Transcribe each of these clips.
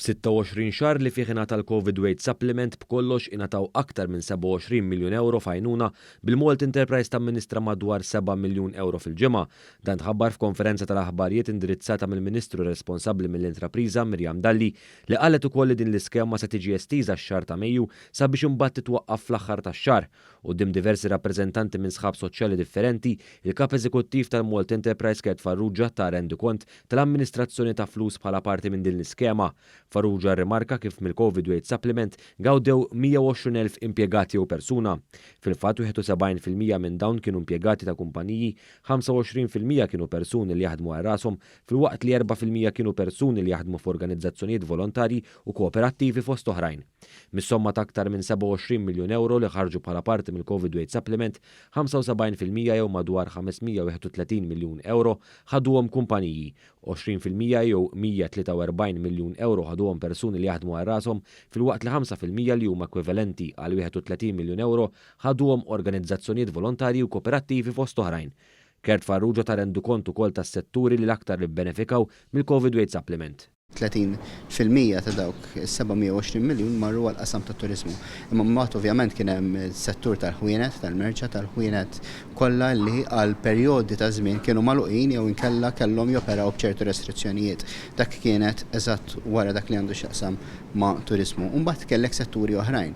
F'26 xahar li fih ingħata l-Covid Wage Supplement b'kollox ingħataw aktar minn 27 miljun ewro f'għajnuna, bil-Malta Enterprise tamministra madwar 7 miljun ewro fil-ġimgħa. Dan tħabbar f'konferenza tal-aħbarijiet indirizzata mill-Ministru responsabbli mill-intrapriża Miriam Dalli, li qalet ukoll li din l-iskema se tiġi estiża x-xahar ta' Mejju sabiex imbagħad titwaqqaf fl-aħħar tax-xahar. Quddiem diversi rappreżentanti minn sħab soċjali differenti, il-Kap Eżekuttiv tal-Malta Enterprise Kurt Farrugia ta rendikont tal-amministrazzjoni ta' flus bħala parti minn din l-iskema. Farrugia rrimarka kif mill-Covid Wage Supplement gawdew 120,000 impjegat jew persuna. Fil-fatt 71% minn dawn kienu impjegati ta' kumpaniji, 25% kienu persuni li jaħdmu għal rashom, filwaqt li 4% kienu persuni li jaħdmu f'organizzazzjonijiet volontarji u kooperattivi fost oħrajn. Mis-somma ta' aktar minn 27 miljun ewro li ħarġu bħala parti mill-Covid Wage Supplement, 75% jew madwar 531 miljun ewro ħaduhom kumpaniji, 20% jew 143 miljun ewro ħaduhom persuni li jaħdmu għal rashom, filwaqt li 5% li huma ekwivalenti għal 31 miljun ewro ħaduhom organizzazzjonijiet volontarji u kooperattivi fost oħrajn. Kurt Farrugia ta rendikont ukoll tas-setturi li l-aktar li bbenefikaw mill-Covid Wage Supplement. 30% ta' dawk is-720 miljun marru għall-qasam tat-turiżmu. Imma mbagħad ovvjament kien hemm is-settur tal-ħwienet, tal-merċa, tal-ħwienet kollha li għal perjodi ta' żmien kienu magħluqin jew inkella kellhom joperaw b'ċertu restrizzjonijiet. Dak kienet eżatt wara dak li għandu x'jaqsam ma' turiżmu. U mbagħad kellek setturi oħrajn.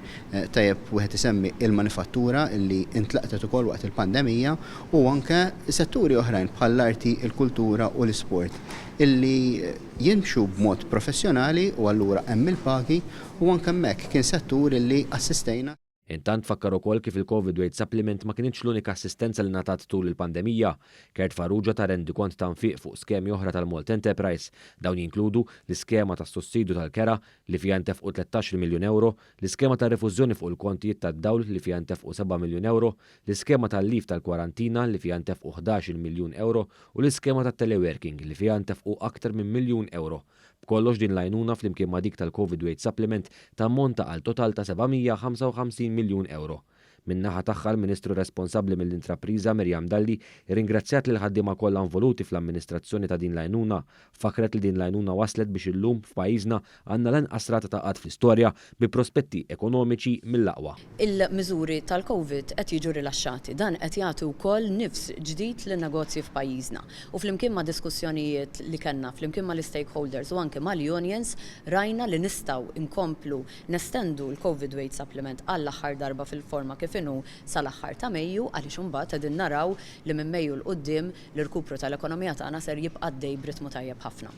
Tajjeb wieħed isemmi il-manifattura li intlaqtet ukoll waqt il-pandemija u anke setturi oħrajn bħall-arti, il-kultura u l-isport illi jimxu b'mod professjonali u allura hemm il-pagi u anke hemmhekk kien settur illi assistejna. Intant fakkar ukoll kif il-Covid Wage Supplement ma kinitx l-unika assistenza li ngħatat tul il-pandemija. Kurt Farrugia ta rendikont ta' nfiq fuq skemi oħra tal-Malta Enterprise. Dawn jinkludu l-iskema tas-sussidju tal-kera li fiha ntefqu 13 miljun ewro, l-iskema ta' rifużjoni fuq il-kontijiet tad-dawl li fiha ntefqu 7 miljun ewro, l-iskema tal-leave tal-kwarantina li fiha ntefqu 11 miljun ewro u l-iskema tat-teleworking li fiha ntefqu aktar minn miljun ewro. B'kollox din l-għajnuna flimkien ma' dik tal-Covid Wage Supplement tammonta għal total ta' 755 miljun ewro. Min-naħa tagħha l-Ministru responsabbli mill-intrapriża Miriam Dalli rringrazzjat lill-ħaddiema kollha involuti fl-amministrazzjoni ta' din l-għajnuna. Fakret li din l-għajnuna waslet biex illum f'pajjiżna għandna l-anqas rata ta' qgħad fl-istorja bi prospetti ekonomiċi mill-aqwa. Il-miżuri tal-Covid qed jiġu rilaxxati. Dan qed jagħti wkoll nifs ġdid lin-negozji f'pajjiżna. U flimkien ma' diskussjonijiet li kellna flimkien mal-istakeholders u anke mal-unions rajna li nistgħu nkomplu nestendu l-Covid Wage Supplement għall-aħħar darba fil-forma kif inhu sal-aħħar ta' Mejju għaliex imbagħad qegħdin naraw li minn Mejju 'l quddiem l-irkupru tal-ekonomija tagħna ser jibqa' għaddej b'ritmu tajjeb ħafna.